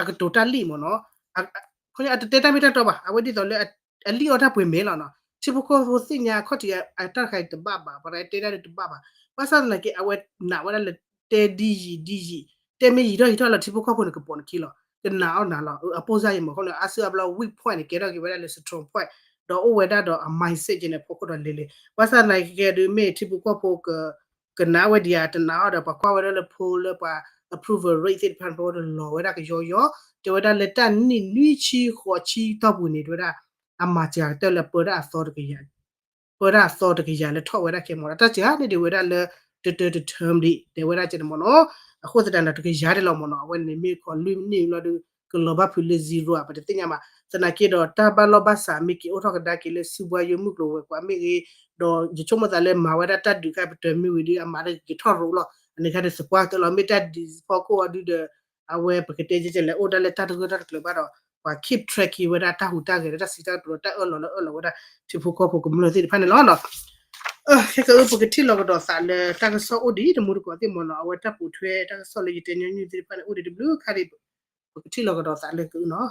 အကတိၤတၢ်လံၣ်မ့ၢ်နီၤ, အတတဲတၢ်မ့ၢ်တၢ်တီဘၣ်, အဝဲဒ်သိးလၢ အလံၣ်အီၣ်တၢ်ပှဲၤမဲာ်လီၤနီၤ, ထံဖိကီၢ်ဖိသ့ၣ်ညါအခီၣ်ထံး အတၢ်တခါအံၤတဘၣ်ဘၣ်, ပှၤတတဲတၢ်ဒ်တဘၣ်ဘၣ်, ဘၣ်ဆၣ်သနာ်က့ အဝဲနာ်ဝဲဒၣ်လၢ တဲဒ်ယံာ်ဒ်ယံာ်, တဲမ့ၢ်ယံာ်ထီၣ်ယံာ်ထီၣ်လီၤ ထံဖိကီၢ်ဖိန့ၣ်ကပိာ်နခံလီၤ, ကနာ်အီၣ်နၤလီၤ, အပိၢ်စၢ်ယံၤမ့ၢ်အဃိန့ၣ် အါစုအါဘျီ weak point န့ၣ် ကဲထီၣ်က့ၤဝဲဒၣ်လၢ strong point ဒီးအိၣ်ဝဲဒၣ်ဒီးအ mindset ကဲန့ၣ် အဖီခိၣ်ဒီးလဲၤလဲၤ, ဘၣ်ဆၣ်သနာ်က့ဒုး မ့ၢ်ထံဖိကီၢ်ဖိ ကနာ်ဝဲဒံးဧါ တနာ်အီၣ်ဒီး ပှၤကွၢ်ဝဲဒၣ်လၢ poll လၢပှၤ approval rate သ့ၣ်တဖၣ်န့ၣ် ပဝဲဒၣ်လီၤဝဲဒၣ်ကယီယီ, တဲဝဲဒၣ်လၢတၢ်နံၣ်နွံဆံဃိးဆံတီၢ်ပူၤန့ၣ် တဲဝဲဒၣ် အမၤစှၤကတၢၢ်လၢပၢတၢ်အသီတကယၤ, ပၢတၢ်အသီတကယၤလၢထီၣ်ဝဲဒၣ်ခဲမ့ၢ်နီၤ, တၢ်စှၤန့ၢ်ဒံးဝဲဒၣ်လၢ တတၢတထၢဒံး တဲဝဲဒၣ်ကဲန့ၣ်မ့ၢ်နီၤ, အဃိသတးန့ၣ် တကယၤဒံးလီၤမ့ၢ်နီၤ, အဝဲန့ၣ်မ့ၢ်ခီလွံၢ်နံၣ်လီၤဒီး ကလီၤဘၣ်ဖုးလၢ zero ဧါ ပတသ့ၣ်ညါဘၣ်, သနာ်က့ဒီး တၢ်ဘၣ်လီၢ်ဘၣ်စးမ့ၢ်က့ၤအိၣ်ထီၣ်ကဒါက့ၤလၢ စံးဘှါယိမုၢ်ကျိၤဝဲၤကွာ်မ့ၢ်ဂ့ၤ, ဒီးယဆိကမိၣ်သးလၢမၤဝဲဒၣ်တၢ်ဒုးခါ ပတၢၢ်မ့ၢ်ဝံၤဒီး အမၤတဂ့ၤထီၣ်ရိးလီၤ, အန့ၣ်ခါဒီး သပှၢ်တၢၢ်လီၤ မ့ၢ်တၢ်ဒုးဖီခိၣ်အီၤဒုဒီး အဝဲပကတဲကဲလဲၣ် အိၣ်ဒၣ်လၢတၢ်တဂၢၢ်တၢ်တကျၢၤဘၣ်ဒီး ပှၤ keep tracking ဝဲဒၣ်တၢ်ဟူးတၢ်ဂဲၤလၢတၢ်စံးတၢ်ကတိၤ တၢ်အၢၣ်လီၤလၢအၢၣ်လီၤဝဲဒၣ် ထံဖိကီၢ်ဖိကမျၢၢ်သ့ၣ်တဖၣ်န့ၣ်လီၤနီၤ. ခဲကနံၣ်အံၤ ပကထံၣ်လီၤကဒီးသးလၢတၢ်ကစီၣ်အိၣ်ဒံးတမူတကိးသ့ၣ်မ့ၢ်နီၤ, အဝဲတၢ်ပိာ်ထွဲတၢ်ကစီၣ်လၢယတဲညီနုၢ်သ့ၣ်တဖၣ်န့ၣ် အိၣ်ဒံးတဘျုးခါဒံး, ပကထံၣ်လီၤကဒီးသးလၢကနံၣ်အံၤနီၤ.